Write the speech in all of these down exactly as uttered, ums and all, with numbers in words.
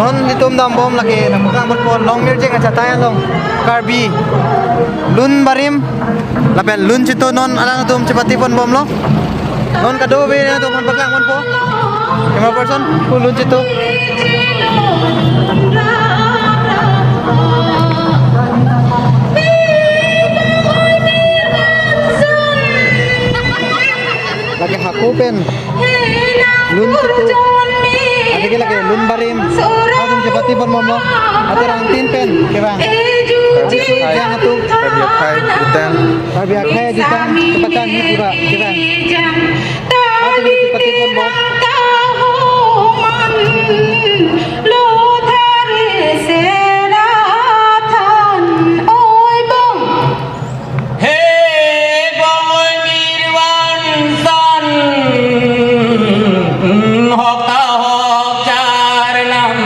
Non ilitum dambom lake nangpaklang ponpo Longmirjeng achatai along Karbi lun barim lapen lun chitu non alangtum chepatipon bomlo. Non kadokave nangtum aphan paklang ponpo. Camera person, pu lun chitu. Lake hako pen lun chitu. Athe ke lake lun barim. Atum chepatipon bomlo. Athe rangtin pen kevang. Karbi akhai, jutang. Karbi akhai jutang. Kepachan ni pura kevang. Atum chepatipon bom. He bongoi mir vansan, hok ta hok charnam,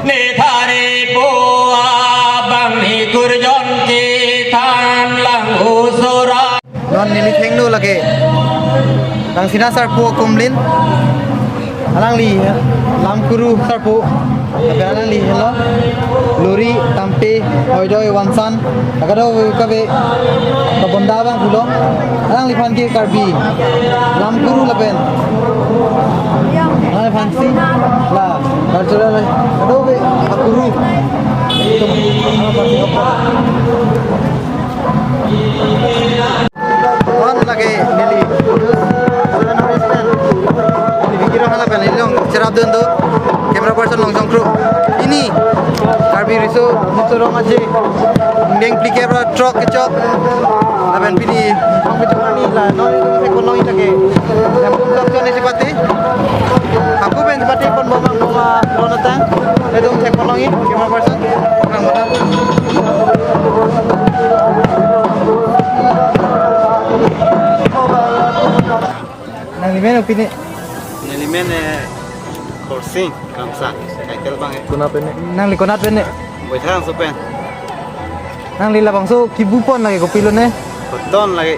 ne thare po abang ne kurjon chethan lang usora. Non neli thengno lake Rangsina Sarpo Kumlin. Alangli lam kuru sarpo. Lapen alangli helo Lori Tampe Hoidoi Vansan. Lake kadokave kabonda abang pulo. Alangliphan ke Karbi lam kuru lapen alangliphan si la cultural kadokave akuru. Tum, alangphan si opo. Non lake neli North Eastern T V Kiro hala pen neli along cherapdun do. Camera person Longjong Kro. Pini Karbi Riso Nimso Rong Aje, ingdeng phli kep ra throk kechok. Lapen pini kong kechok ani la non ilitum theklong lake. Yang pun kap chon isi pati. Hako pen chepatipon bom abang bom a lonatang. Ilitum theklong, camera person. Nangli men pini? Neli men, eh, Khorsing Kramsa. Kaitel bang, eh. Konat pen ne? Nangli konat pen ne? Baithalangso pen. Nangli labangso kebupon lake kopilo ne? Hoton lake.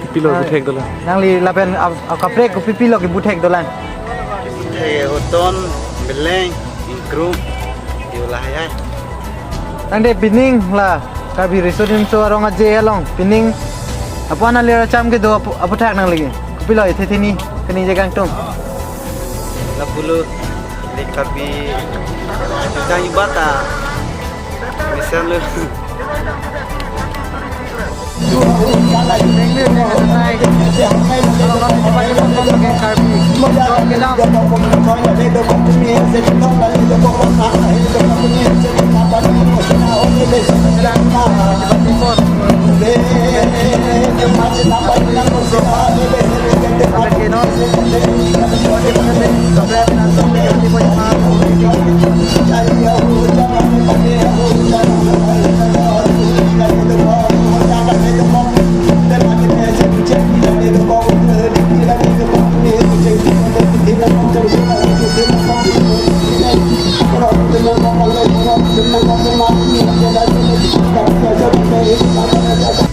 Kopilo, ah, buthek dolang? Nangli lapen ap-, ap-, kaprek kopipilo kebuthek dolang? Buthek hoton, beleng, ingkrum, yo lahai hai. Tangte pining la Karbi Riso Nimso Rong Aje along pining apo analir acham kedo apo, aputhak nangli kopilo, ithe thini kani je kangtung? Lapulo, di Karbi jang ibat a mesen lo.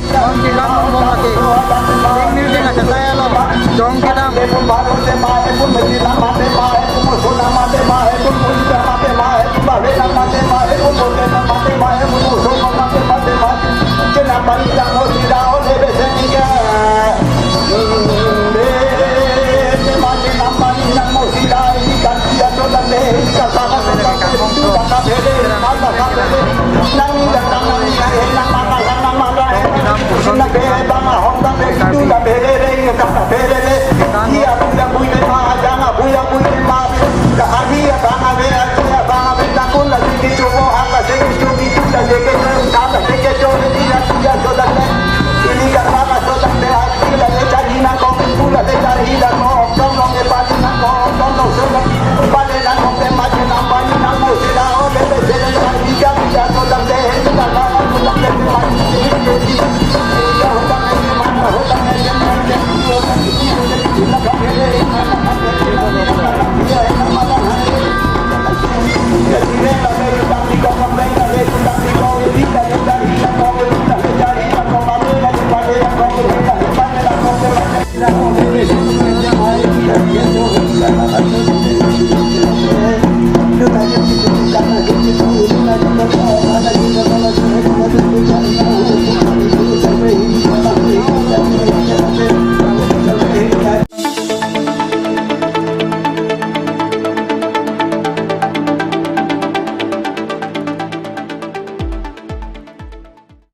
Bang si lam bom bom lake. Ding nir ding achatai along. Jong kedam.